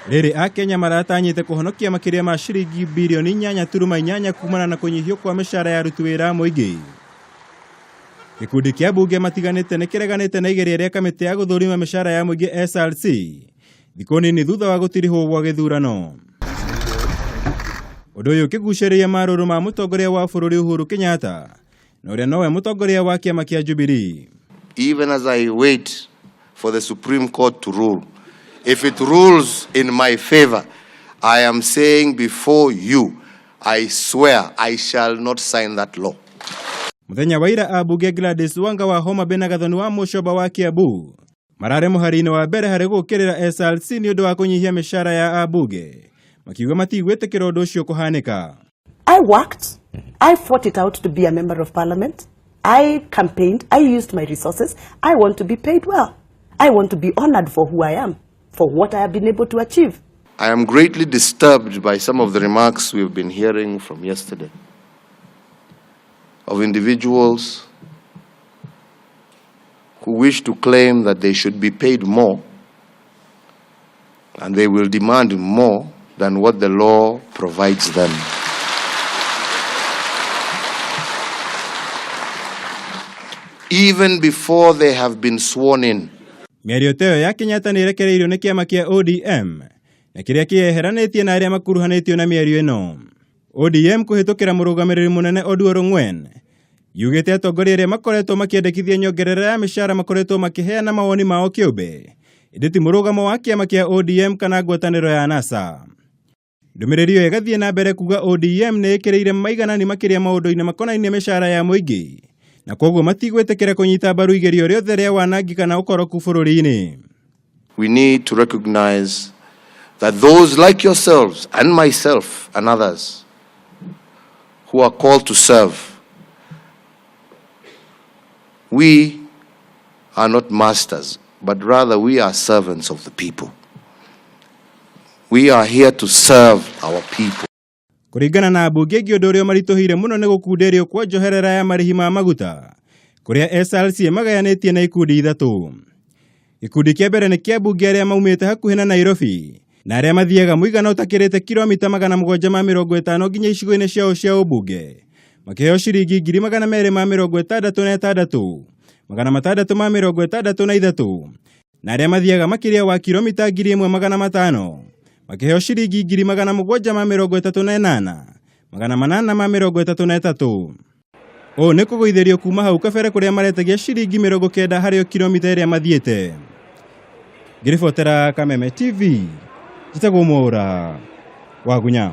Rĩrĩ Akenya maratanyĩte kũhonokia makĩria ma ciringi birioni 8.8 kumana na kũnyihio kwa mĩcara ya aruti wĩra a mũingĩ. Gĩkundi kĩa mbunge matiganĩte nĩ kĩreganĩte na igeria rĩa kamĩtĩ ya gũthũrima mĩcara ya mũingĩ SRC thikũ nini thutha wa gũtirihwo gwa gĩthurano. Ũndũ ũyũ ũkĩgucĩrĩria marũrũ ma mũtongoria wa bũrũri Uhuru Kenyatta na ũrĩa nowe mũtongoria wa kĩama kĩa Jubilee. Even as I wait for the Supreme Court to rule, if it rules in my favor, I am saying before you, I swear I shall not sign that law. Mũthenya wa ira ambunge Gladys Wanga wa Homa Bay na Gathoni wa Mũcoba wa Kiambu mararĩ mũhari-inĩ wa mbere harĩ gũũkĩrĩra SRC nĩ ũndũ wa kũnyihia mĩcara ya ambunge makiuga matigwĩtĩkĩra ũndũ ũcio kũhanĩka. I worked. I fought it out to be a member of parliament. I campaigned. I used my resources. I want to be paid well. I want to be honored for who I am, for what I have been able to achieve. I am greatly disturbed by some of the remarks we've been hearing from yesterday of individuals who wish to claim that they should be paid more and they will demand more than what the law provides them. Even before they have been sworn in. Mĩario ta ĩyo ya Kenyatta nĩ ĩrekereirio nĩ kĩama kĩa ODM na kĩrĩa kĩyeheranĩtie na arĩa makuruhanĩtio na mĩario ĩno. ODM kũhĩtũkĩra mũrũgamĩrĩri mũnene Oduor Ong'wen yugĩte atongoria arĩa makoretwo makĩendekithia nyongerera ya mĩcara makoretwo makĩheana mawoni mao kĩũmbe ĩndĩ ti mũrũgamo wa kĩama kĩa ODM kana ngwatanĩro ya NASA. Ndũmĩrĩri ĩyo ĩgathiĩ na mbere kuga ODM nĩ ĩkĩrĩire maiganani makĩria maũndũ-inĩ makonainie mĩcara ya mũingĩ na kwoguo matigwĩtĩkĩra kũnyita mbaru igerio rĩothe rĩa wanangi kana ũkoroku bũrũri-inĩ. We need to recognize that those like yourselves and myself and others who are called to serve, we are not masters, but rather we are servants of the people. We are here to serve our people. Kũringana na ambunge aingĩ ũndũ ũrĩa ũmaritũhĩire mũno nĩ gũkunderio kwa njoherera ya marĩhi ma maguta kũrĩa SRC ĩmagayanĩtie na ikundi ithatũ. Gĩkundi kĩa mbere nĩ kĩa ambunge arĩa maumĩte hakuhĩ na Nairobi na arĩa mathiaga mũigana ũtakĩrĩte kilomita 750 nginya icigo-inĩ ciao cia ũmbunge makĩheo ciringi 266,663 na arĩa mathiaga makĩria wa kilomita 1,500 makĩheo ciringi 738,833. Ũũ nĩ kũgũithĩrio kuma hau kabere kũrĩa maretagia ciringi 90 harĩ o kilomita ĩrĩa mathiĩte. Ngĩribotera Kameme TV, njĩtagwo Mwaũra Wagunya.